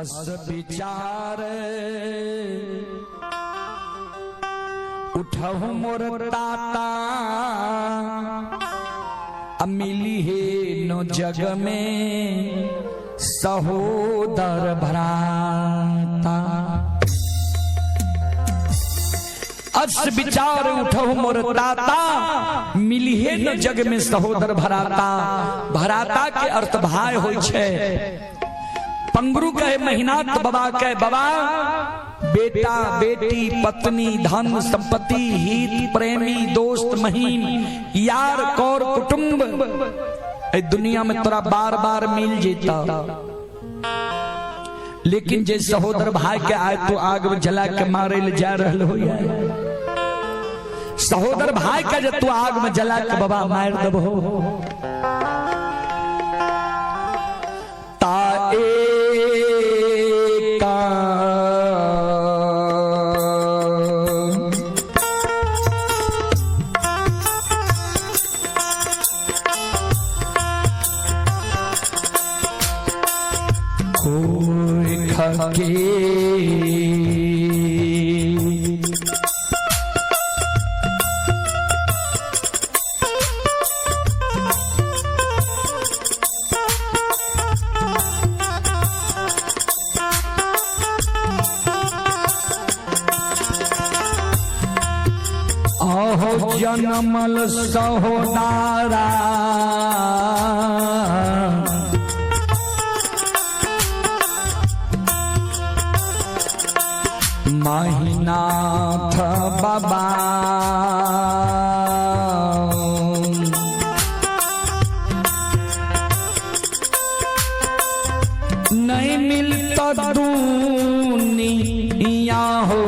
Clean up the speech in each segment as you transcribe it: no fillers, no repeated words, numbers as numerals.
अस विचार उठहु मोर ताता मिली हे नो जग में सहोदर भ्राता। अस विचार उठहु मोर ताता मिली हे न जग में सहोदर भराता। भराता के अर्थ भाई होय छे। पंगरू कहे महिनाथ बाबा कहे बाबा बेटा बेटी पत्नी धन संपत्ति हित प्रेमी दोस्त महीम यार कौर कुटुंब दुनिया में तोरा बार बार मिल जेता, लेकिन जे सहोदर भाई के आए तो आग में जला के मारे ले जा रहल हो। सहोदर भाई के जे तू आग में जला के बाबा मार दबहो ता एका कोई खके जनमल सहोदारा महिनाथ बाबा नहीं मिलता दुनिया हो।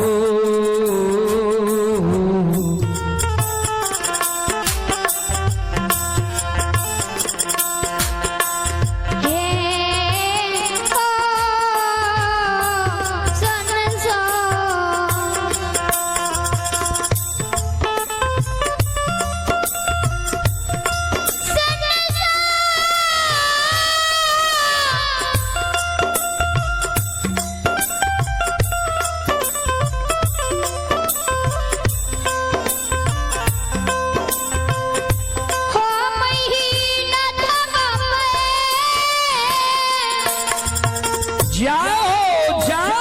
जाओ जाओ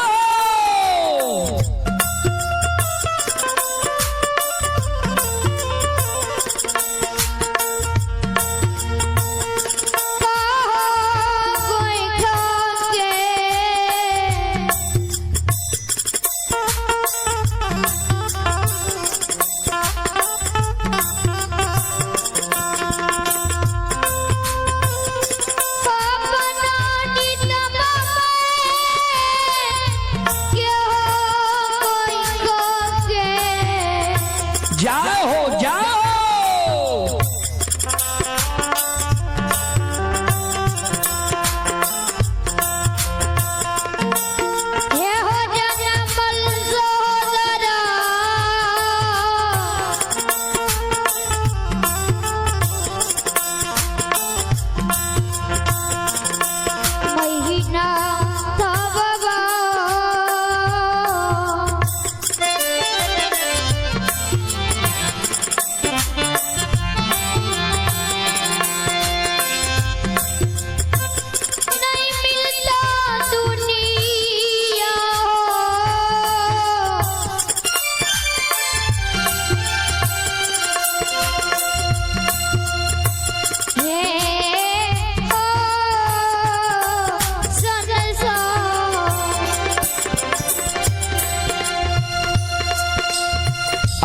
जाओ जाओ।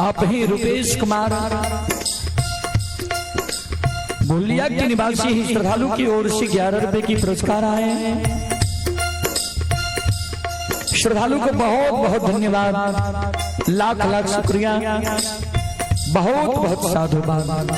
आप ही रुपेश कुमार भुलिया के निवासी ही श्रद्धालु की ओर से 11 रुपए की पुरस्कार आए। श्रद्धालु को बहुत बहुत धन्यवाद, लाख लाख शुक्रिया, बहुत बहुत साधुवाद।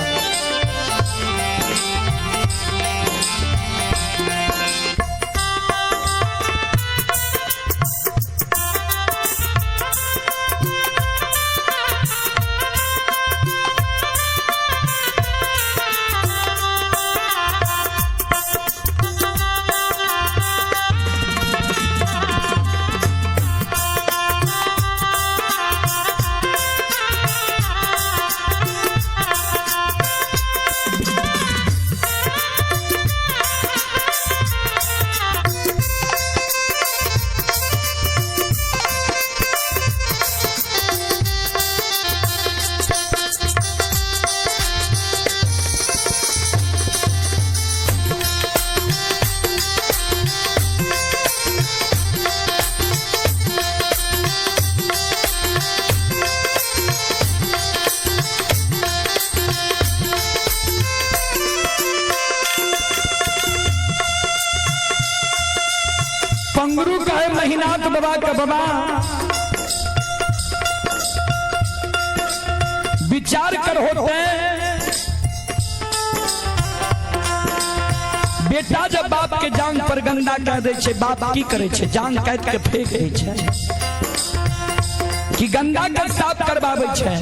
पंगरू कहे महिनाथ बाबा के, बाबा विचार कर होते बेटा जब बाप के जांग पर गंदा कह दे छे, बाप की करे छे? जांग काट के फेंक दे छे कि गंदा के साफ करवावे छे।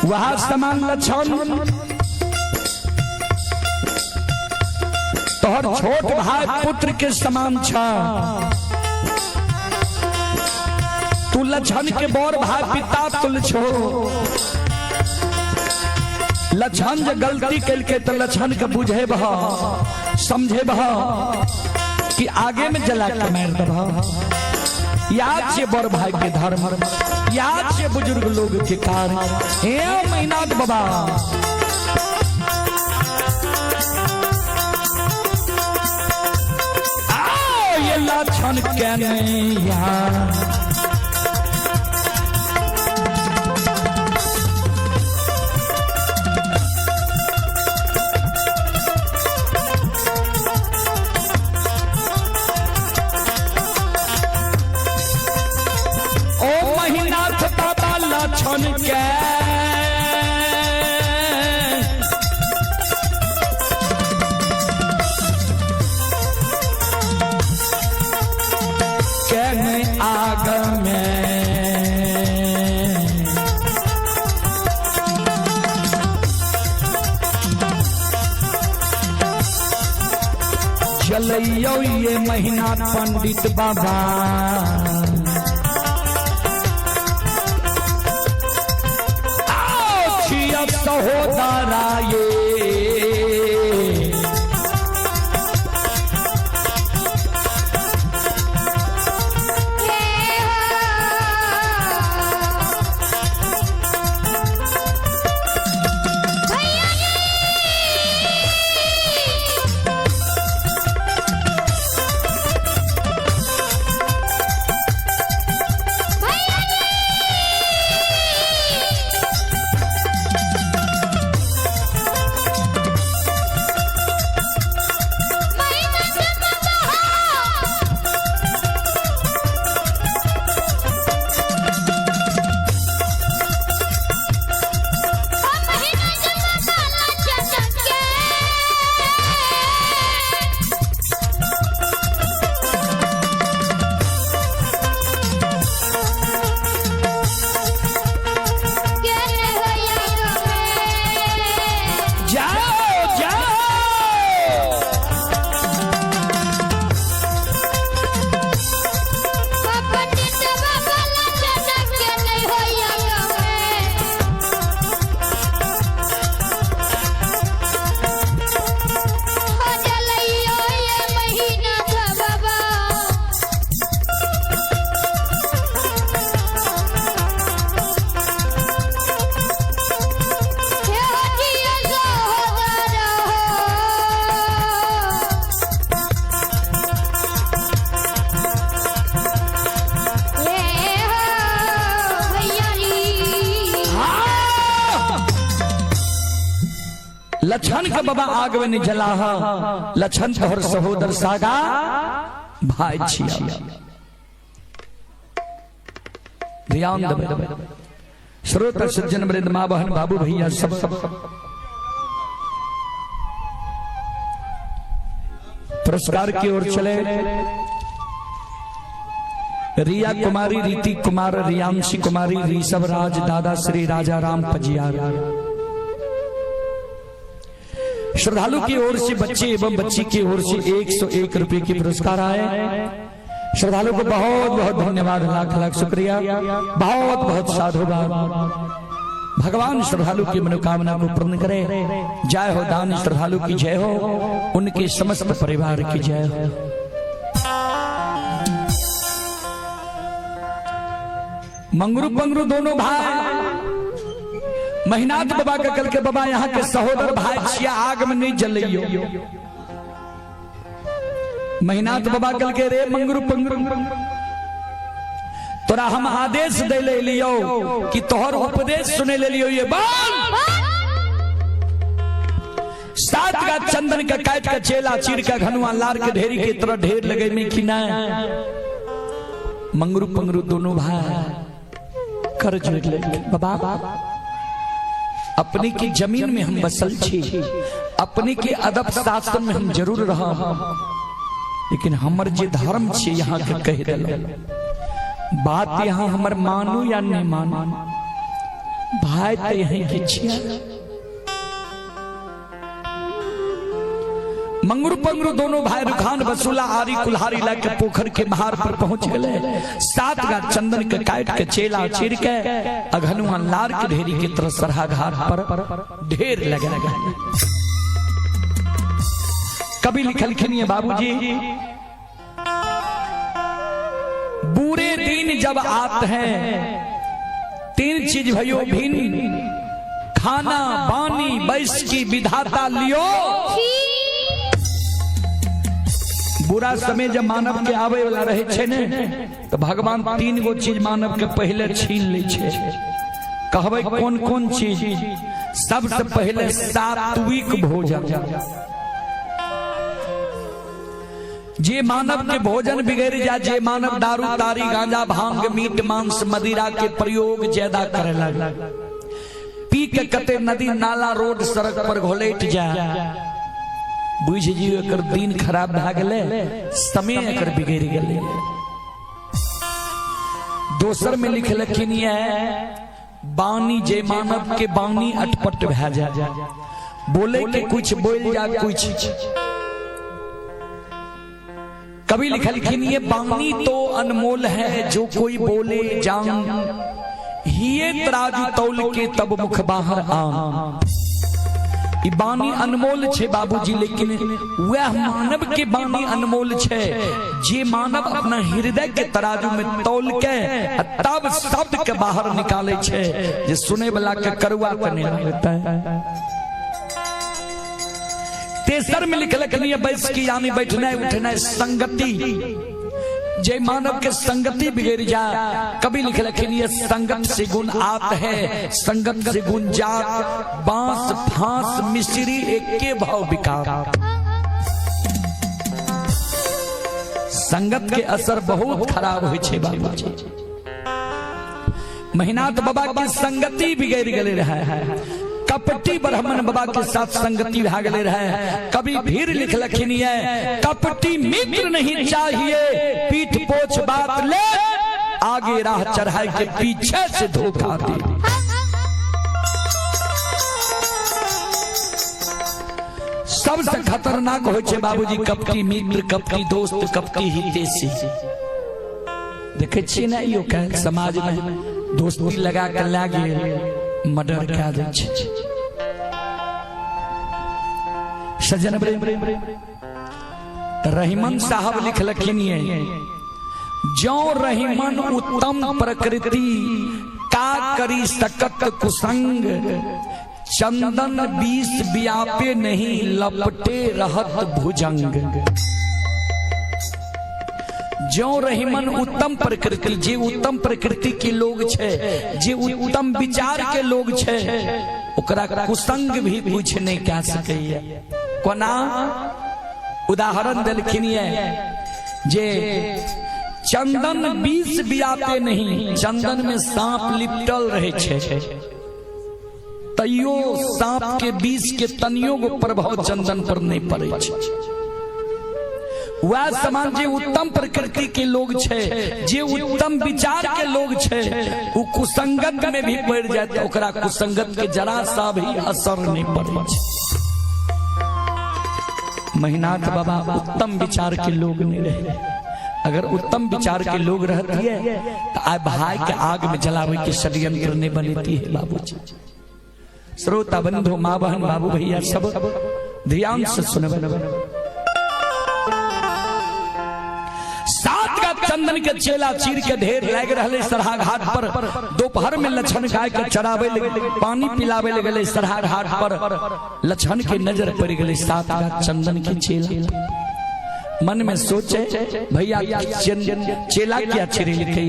वहां समान लक्षण तोहर छोट भाई पुत्र के समान छ। तू लक्षण के बड़ भाई पिता तुल छो। लक्षण जे गलती कलके तो लक्षण के बुझे बह समझे बह कि आगे में जला के मार दबह। याद से बड़ भाई के धर्म, याद से बुजुर्ग लोग के कार्य। हे महिनाथ बाबा आओ ये लक्षण के नहीं यहाँ लक्षण के कहने आग में चलियो ये महीना पंडित बाबा। सहोदरा ये लक्षण के बाबा आग में नहीं जला, लक्षण तोहर सहोदर सागा भाई छिया। ध्यान देबै श्रोता सज्जन वृंद माँ बहन बाबू भैया सब सब पुरस्कार की ओर चले। रिया कुमारी, रीति कुमार, रियांशी कुमारी, ऋषभ राज, दादा श्री राजा राम पजियार। श्रद्धालु की ओर से बच्चे एवं बच्ची की ओर से 101 रुपए की पुरस्कार आए। श्रद्धालु को बहुत बहुत धन्यवाद, लाख लाख शुक्रिया, बहुत बहुत साधुवाद। भगवान श्रद्धालु की मनोकामना को पूर्ण करे। जय हो दान श्रद्धालु की जय हो, उनके समस्त परिवार की जय हो। मंगरू पंगरू दोनों भाई महिनाथ बाबा के कल के बाबा यहाँ के सहोदर भाई छिया आग में नहीं जलियो। महिनाथ बाबा कल के रे मंगरू पंगरू तोरा हम आदेश दे ले लियो कि तोहर उपदेश सुने ले लियो। ये बात सात गाछ चंदन के काट के चेला चीर के घनुआ लार के ढेरी के तरह ढेर लगे में कि ना। मंगरू पंगरू दोनों भाई कर जोड़ ले, बाबा अपने की जमीन में हम बसल छी, अपने के अदब शासन में हम जरूर रह, लेकिन हमर जे धर्म छे यहाँ के कह दिल बात, यहाँ हमर मानू या नहीं मानू, भाई तो यहीं के छिया। मंगरू पंगरू दोनों भाई रुखान बसुला आरी कुल्हारी लाके पोखर के महार पर पहुंच गए। सात गाछ चंदन के काट के चेला चीर के अघनुआ लार के ढेरी के तरह सरहा घाट पर ढेर लगा गए। कभी लिखलखिन ये बाबूजी, बुरे दिन जब आते हैं तीन चीज भयो भिन्न, खाना बानी बैस की विधाता लियो। बुरा समय जब मानव के आवे वाला रहे छे ने तो भगवान तीन गो चीज मानव के पहले छीन ले छे। कहबै कौन कौन चीज? सबसे पहले सात्विक भोजन। जे मानव के भोजन बिगड़ जाए, जे मानव दारू तारी गांजा भांग मीट मांस मदिरा के प्रयोग ज्यादा करे लगे, पी के कते नदी नाला रोड सड़क पर घोलेट जाए, बुझ जियो एकर दिन खराब भए गेलै, समय एकर बिगड़ गेलै। दोसर में लिखलखिन ये बानी, जे मानव के बानी अटपट भए जाए, बोले के कुछ बोल जा कुछ। कभी लिखलखिन ये बानी तो अनमोल है जो कोई बोले जान, हिये तराजू तौल के तब मुख बाहर आन। ई बानी अनमोल छे बाबूजी, लेकिन वह मानव के बानी अनमोल छे जे मानव अपना हृदय के तराजू में तौल के तब शब्द के बाहर निकाले छे, जे सुने वाला के करुआ त नहीं लगता है। तेसर में लिखलखिन बैस की यानी बैठना उठना संगति, जे मानव के संगति बिगड़ जाए। कभी लिखलखिन ये संगत से गुण आत है संगत से गुण जात, बांस फांस मिश्री एक के भाव विकार। संगत के असर बहुत खराब होइ छे बाबूजी। महिनाथ बाबा के संगति बिगड़ गए रहे, कपटी ब्राह्मण बाबा के साथ संगति भा गए रहे। कभी भीड़ लिखलखिन ये कपटी मित्र नहीं चाहिए, पीठ पोछ बात ले आगे राह चढ़ाए के पीछे से धोखा दे। सबसे खतरनाक हो छे बाबूजी कपटी मित्र, कपटी दोस्त, कपटी हितेशी। देखे छियै ने यो समाज में दोस्ती लगा के लागे मर्डर कए दै छै। सजन रहीमन साहब लिखलखिन ये जो रहीमन उत्तम प्रकृति का करी सकत कुसंग, चंदन बीस बियापे नहीं लपटे रहत भुजंग। जो रहीमन उत्तम प्रकृति, जे उत्तम प्रकृति के लोग छे, जे उत्तम विचार के लोग छे, ओकरा कुसंग भी कुछ नहीं कह सकैया। कोना उदाहरण देलखिन ये जे चंदन बीस बियापे नहीं, चंदन में सांप लिपटल रहे छे, तैयो सांप के बीस के तनियो गो प्रभाव चंदन पर नहीं पड़े छे। वह समान जे उत्तम प्रकृति के लोग छे, जे उत्तम विचार के लोग छे, उ कुसंगत में भी पड़ जाए तो ओकरा कुसंगत के जरा सा भी असर नहीं पड़े छे। महिनाथ बाबा उत्तम विचार के लोग नहीं रहे। अगर उत्तम विचार के लोग रहती है तो आए भाई के आग में जलावे के षड्यंत्र नहीं बनती है बाबूजी। श्रोता बंधु, माँ बहन, बाबू भैया सब ध्यान से सुनबे। सात का चंदन के चेला चीर के ढेर लाग रहे सरहा घाट पर। दोपहर में लक्षण गाय के चरावे पानी पिलावे ले गए सरहा घाट पर। लक्षण के नजर पड़ गए सात का चंदन के चेला। मन में सोचे भैया चेला क्या चिरे लिखे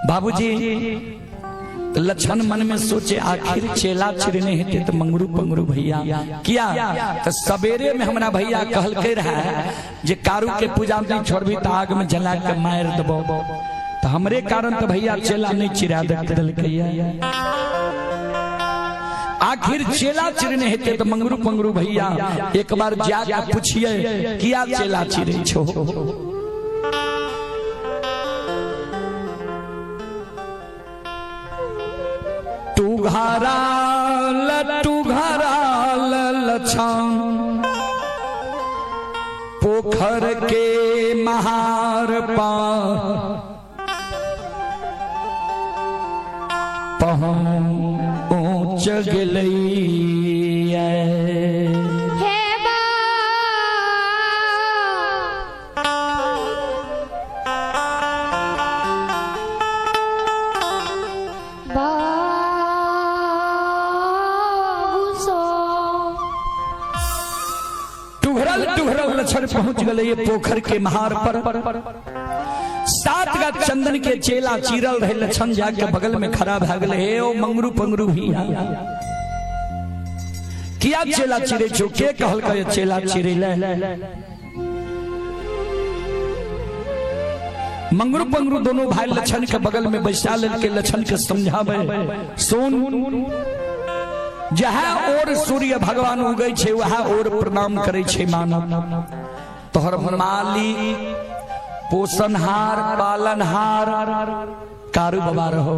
बाबूजी, लक्षण मन में सोचे आखिर चेला चिरने हेते तो मंगरू पंगरू भैया किया। तो सवेरे में हमरा भैया कहलकै रहे जे कारू के पूजा नहीं छोड़बी तो आग में जला के मार देबो, तो हमरे कारण तो भैया चेला नहीं चिरा देलकै। आखिर चेला चिरने हेते तो मंगरू पंगरू भैया एक बार जाके पूछिए किया चेला चिरे छो। टूघारा लछन पोखर के महार पर पहुँच गेलैया। लक्षण पहुंच गए ये पोखर के महार पर। 7 गा चंदन के चेला चीरल रहे, लक्षण जाके बगल में खड़ा भा गए। हे ओ मंगरू पंगरू भैया किया चेला चिरे छो, के कहलकै चेला चिरे ले। मंगरू पंगरू दोनों भाई लक्षण के बगल में बैसा लेके लक्षण के समझावे, सुन जहाँ और सूर्य भगवान उगै छे वहाँ और प्रणाम करे छे मानव। तोहर मालिक पोषणहार पालनहार कारू बाबा रहो,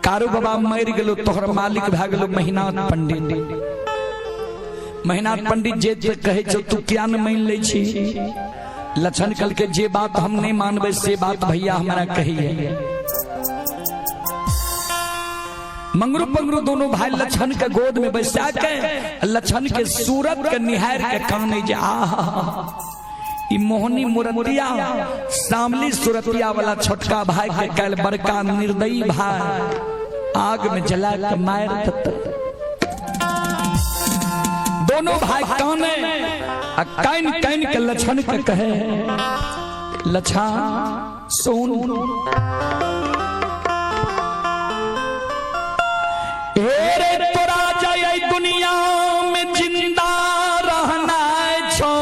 कारू बाबा मर गेलो तोहर मालिक भए गेलो महिनाथ पंडित। महिनाथ पंडित जे कहे छौ तू किया न मान लै छी। लक्षण कहलकै जे बात हम नहीं मानबै से बात भैया हमरा कहिए। मंगरू पंगरू दोनों भाई लक्षण के गोद में बैसा के लक्षण के सूरत के निहार के काने जे आहा ई मोहनी मुरतिया सामली सूरतिया वाला छोटका भाई के कल बड़का निर्दयी भाई आग में जला के मार देत। दोनों भाई काने आ कान कान के लक्षण के कहे, लछा सुन रे तोरा जाय दुनिया में जिंदा रहना छो,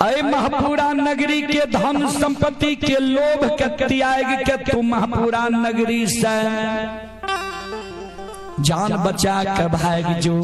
अय महपुरा नगरी के धन संपत्ति के लोभ के त्याग के तू महपुरा नगरी से जान बचा के भाग जो।